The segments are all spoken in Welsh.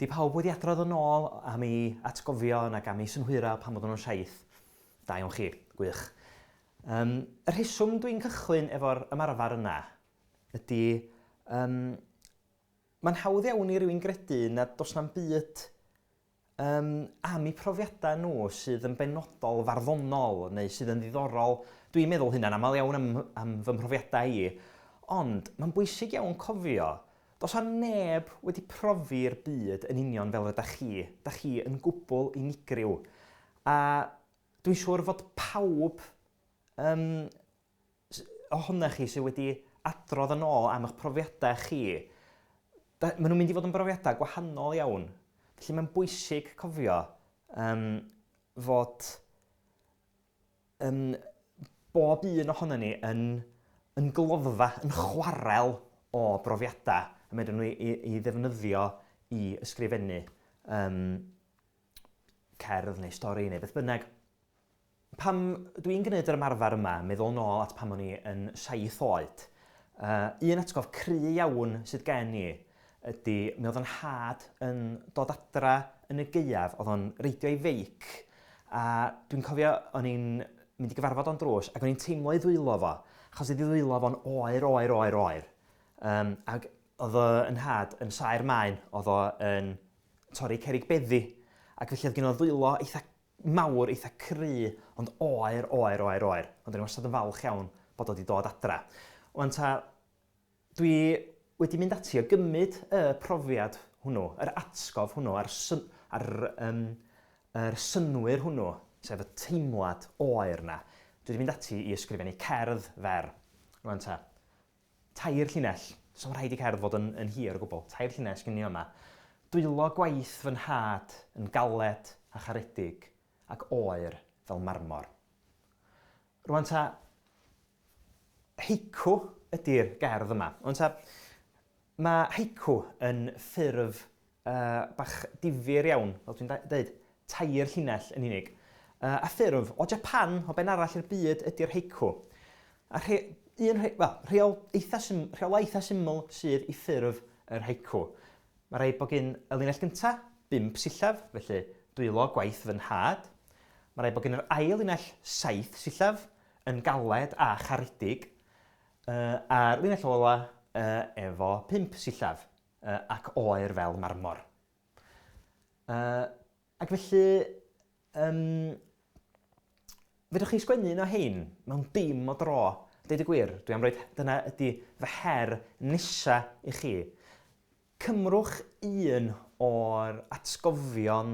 Di pawb wedi adrodd yn ôl am ei atgofion ac am ei synhwyrau pan oedden nhw'n saith? Da iawn chi, gwych. Um, y rheswm dwi'n cychwyn efo'r ymarfer yna ydy, um, mae'n hawdd iawn i rywun gredu nad does na'm byd um, am eu profiadau nhw sydd yn benodol farddonol neu sydd yn ddiddorol. Dwi'n meddwl hynna'n aml iawn am, am fy mhrofiadau i. Ond mae'n bwysig iawn cofio, does 'na neb wedi profi'r byd yn union fel ydych chi. Da chi yn gwbl unigryw. A dwi'n siŵr fod pawb um, ohonoch chi sydd wedi adrodd yn ôl am eich profiadau chi, maen nhw'n mynd i fod yn brofiadau gwahanol iawn. Felly mae'n bwysig cofio um, fod um, bob un ohono ni yn, yn gloddfa, yn chwarel o brofiadau a medrwn nhw i, i, i ddefnyddio i ysgrifennu um, cerdd neu stori neu beth bynnag. Pam dwi'n gwneud yr ymarfer yma, meddwl nôl at pan o'n i yn saith oed, uh, un atgof cry iawn sydd gen i ydy mi oedd yn nhad yn dod adra yn y gaeaf, oedd o'n reidio ei feic, a dwi'n cofio o'n i'n mynd i gyfarfod o'n drws ac o'n i'n teimlo ei ddwylo fo, achos oedd ei ddwylo fo'n oer, oer, oer, oer. Um, ac oedd o yn nhad yn saer maen, oedd o yn torri cerrig beddi, ac felly oedd gen o ddwylo eitha mawr, eitha cry, ond oer, oer, oer, oer. Ond o'n i wastad yn falch iawn bod o wedi dod adra. Wan ta, dwi wedi mynd ati o gymryd y profiad hwnnw, yr atgof hwnnw, a'r, syn, ar, um, yr synnwyr hwnnw, sef y teimlad oer na. Dwi wedi mynd ati i ysgrifennu cerdd fer. Rwan ta, Tair llinell. Does na'm rhaid i cerdd fod yn, yn hir o gwbl. Tair llinell sgyn i yma. Dwylo gwaith fy nhad yn galed a charedig ac oer fel marmor. Rwan ta, haiku ydy'r gerdd yma. Rwan ta, mae haiku yn ffurf uh, bach difyr iawn, fel dwi'n dweud, tair llinell yn unig. Uh, a ffurf o Japan, o ben arall i'r byd, ydy'r haiku. A rhe, un rhe, well, rheol eitha sym, rheolau eitha syml sydd i ffurf yr haiku. Mae rhaid bod gen y linell gyntaf bump sillaf, felly dwylo gwaith fy nhad. Mae rhaid bod gen yr ail linell saith sillaf, yn galed a charedig, uh, a'r linell ola uh, efo pump sillaf. ac oer fel marmor. Ac felly, um, fedrwch chi sgwennu un o hein mewn dim o dro. Deud y gwir, dwi am roed, dyna ydy fy her nesa i chi. Cymrwch un o'r atgofion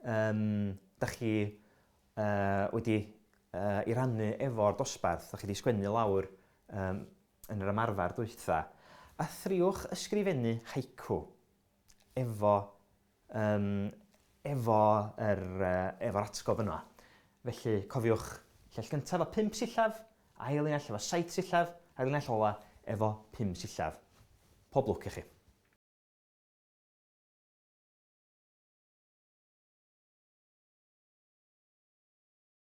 um, da chi uh, wedi uh, i rannu efo'r dosbarth, da chi wedi sgwennu lawr um, yn yr ymarfer dwytha, a thriwch ysgrifennu haiku efo, um, efo yr, uh, efo'r atgof yna. Felly, cofiwch llinell gyntaf efo 5 sillaf, ail linell efo 7 sillaf, a'r linell ola efo 5 sillaf. Pob lwc i chi.